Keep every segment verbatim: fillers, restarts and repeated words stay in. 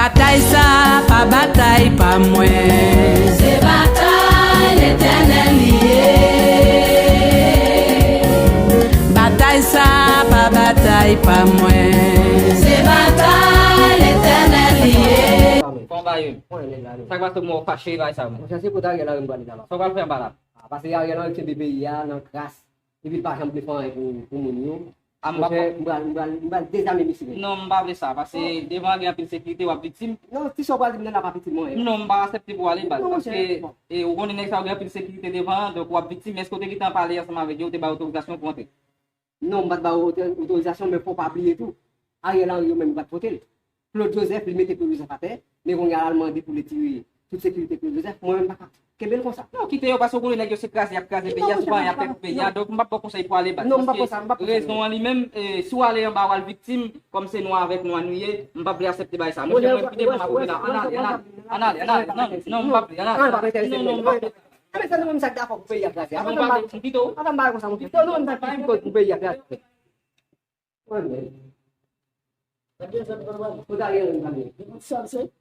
Batay sa a pa batay pa mwen. Se batay Letènèl li ye. Batay sa a pa batay pa mwen. Se batay Letènèl li ye. Fon ba yo. Sa k pase mwen fache bay sa mwen. Monchè, se kote Ariel Henry m prale la la. Sa w pral fè anba la? Ah, paske Ariel Henry kenbe peyi a nan kras. Epi l pa janm vle fè anyen pou, pou moun yo. Ah, m pa... Monchè, m pral, m pral, m pral dezame misye. Non, m pa vle sa, paske devan gen anpil sekirite, w ap viktim. Non, ti sa w pral di m nan la pa viktim mwen. Non, m pa aksepte pou w ale baz, paske, e, ou konnen nèg sa yo gen anpil sekirite devan, donk w ap viktim. Èske w te gentan pale ansanm avèk yo, ou te bay otorizasyon pou antre? Non, m pa t ba yo oto-, otorizasyon, men fò w pa bliye tou. Ariel Henry yo menm yo pa t vote l. Claude Joseph, li mete Claude Joseph atè, men kounye a l al mande pou l retire tout sekirite Claude Joseph, mwen menm m pa ka kenbe l konsa. Non, kite yo, paske w konnen nèg yo se kraze y ap kraze peyi a, se pa anyen y ap fè pou peyi a, donk m p ap ba w konsèy pou w ale baz, paske rezon an li menm, e, si w ale anba w al viktim, kòm se nwa avèk nwa nou ye, m p ap vle aksepte bagay sa. Monchè, mwen, kite m ap vin la, ann ale, ann ale, ann ale, ann ale, non, non, m p ap vle, ann ale, non, non, m p ap vle. Ann ale, sa nou menm sa k dakò pou peyi a kraze. Avan m pale konsa, m kite w. Avan m pale konsa, m kite w, nou menm sa k dakò pou peyi a kraze. Mwen menm. Ou ta gen yon zanmi.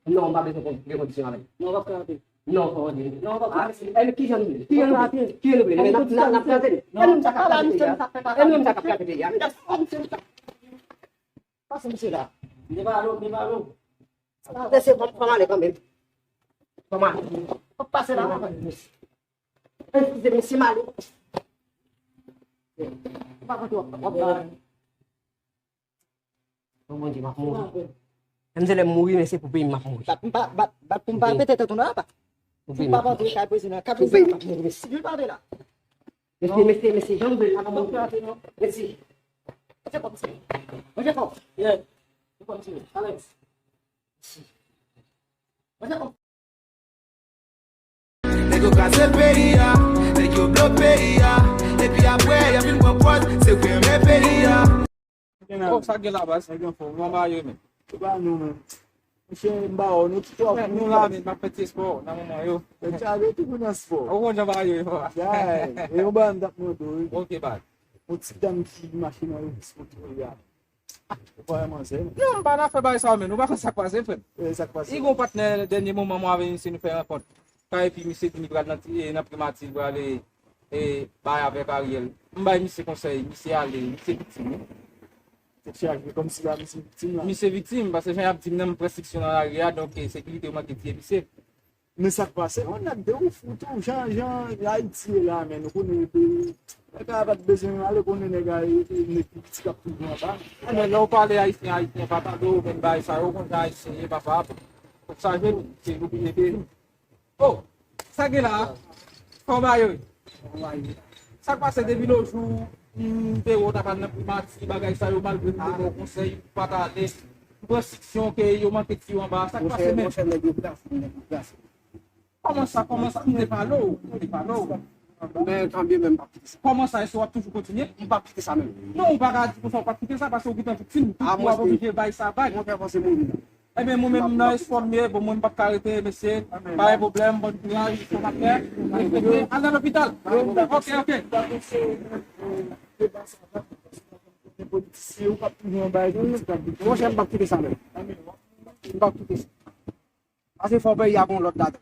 Non, m pa bezwen gen kondisyon avè l. Non, w ap ka antre. Non, fò w antre. Non, w ap ka antre. Ah, e ki jan nou ye? Ki jan nou ye? Ki jan nou ye? N ap, n ap, n ap kraze li. E nou menm sa k ap kraze peyi a. E nou menm sa k ap kraze peyi a. Pase misye la. M te pale w, m te pale w. Lese fò m ale kanmenm. Fò m ale. Fò m pase la. Eskize, mesye, m ale. M pa konn w ap, w ap pale. O Bondye, m ap mouri. Menm si lè m mouri, men se pou peyi m m ap mouri. Bat pou m pa, bat, bat pou m pa pete tèt ou nan apa. Pou peyi m m ap mouri. Pou peyi m m ap mouri, mesye. Mesye, mesye, mesye, jan m vle l, pa kòman. Mesye. Mesye, kòm se. Mesye, kòm. Yeah. Kòm se. Alex. Mesye, kòm. Nèg yo kraze peyi a, nèg yo blo peyi a, epi apre y ap vin pran pòz, se ou ki renmen peyi a. Oh, sa gen la baz? Nèg anfòm, nou anba yo menm. Se pa nou menm. Monchè, m ba w, nou twò fou. Nou la, men m ap fè ti espò nan moman yo. Nèg sa yo tou nan espò. Ou konn jan bagay yo ye, papa. Guy, e yon bagay m t ap mande w, wi. Ok, baz. Yon ti dam ki mache nan rezo sosyo yo a. Ou pa wè manzè, non? Non, m pa nan afè bagay sa yo, men nou pa konn sa k pase, frè m. E, sa k pase? Li gon patnè, dènye moman, mwen avèk misye, nou fè rankont. Kan epi misye di li pral nan, e, nan primati, li pral, e, e, bay avèk Ariel. M bay misye konsèy, misye ale, misye viktim, wi. Tèt chaje, kòmsi la, misye viktim la. Misye viktim, paske jan y ap di m nan, m pran siksyon nan lari a, donk, e, sekirite yo manke tiye misye. Men sa k pase, yon nèg de ouf, ou tou, jan, jan Ayiti ye la, men nou konnen peyi, nèg la pa t bezwen ale konnen nèg la, e, e, nèg ki piti k ap toujou anba. Enben, lè w pale ayisyen, ayisyen pa tande w, menm bagay sa yo, ou konn jan ayisyen ye, papa, fòk sa jwenn, se nou ki ede. Oh, sa gen la, fò ba yo. Sa k pase depi lo jou, m te wè w t ap al nan primati, bagay sa yo, malgre m te ba w konsèy, ou pa t ale. M pran siksyon ke yo manke tiye w anba. Sa k pase menm? Monchè, monchè, nèg yo plas, nèg yo plas. Kòman sa, kòman sa? M te pale w, m te pale w. Men, kanmenm, m p ap kite sa. Kòman sa, èske w ap toujou kontinye? M p ap kite sa menm. Non, ou pa ka di konsa ou p ap kite sa, paske ou gentan viktim, tout moun ap oblije bay sa vag. Mwen fè panse mouri. Ebyen, mwen menm nan espò m ye, bon, mwen m p ap ka rete, mesye. Pa gen pwoblèm, bòn kouraj, sa n ap fè. Respekte, al nan lopital. Ok, ok. Politisyen, ou p ap toujou anba politik ap di. Monchè, m p ap kite sa menm. M p ap kite sa. Paske fò peyi a gon lòd ladan.